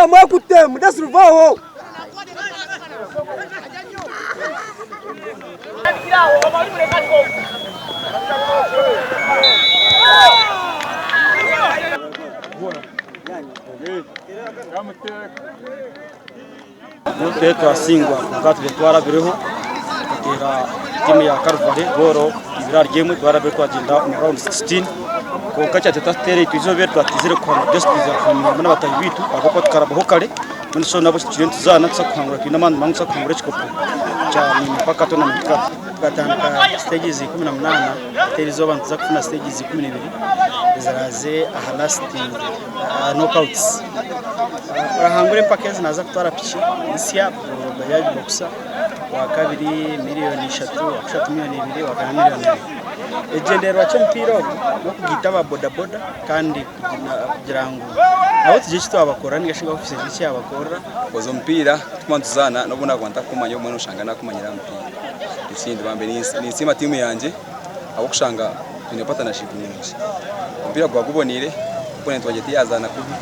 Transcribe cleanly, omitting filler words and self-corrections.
Mwekute Mudasiru vaho. Tube twasingwa kwonka tube twarabireho tukateera tiimu ya Calvary goolo ibiri ahari emwe twarabire twagyenda omu round 16 kwonka kyatwe twatuteera itwe eizooba eri twatizire kuhangura just twizire kuhangura hamwe n'abataahi baitu ahabw'okuba tukarabaho kare mbwenu so nabo tukiriyo nituzaana nituza kuhangura twine amaani mangi tuza kuhangura ekikopo kya Mipaka Tournament Cup. Tukatandika stages 18 hati erizooba nituza kufuna stages 12 eziraaze aha last aha knockouts. Orahangura empaka ezi naaza kutwara piki nsya Bajaj Boxer, owakabiri 3 million, owakashatu 2 million, owakana 2 million. Ekigyendererwa ky'omupiira ogu n'okugaita aba boda boda kandi kugira ngu nabo tugire eki twabakora ninga shi ofiisi egire eki yabakorera. Ozi omupiira tukuba nituzaana n'obu nakuba ntakukumanya obumwe noshanga nakumanyira aha mupiira. Ekindi bambe ninsiima tiimu yangye ahabw'okushanga twine partnership nungi. Omupiira guba guboniire opponent wangye tiyazaana kubi.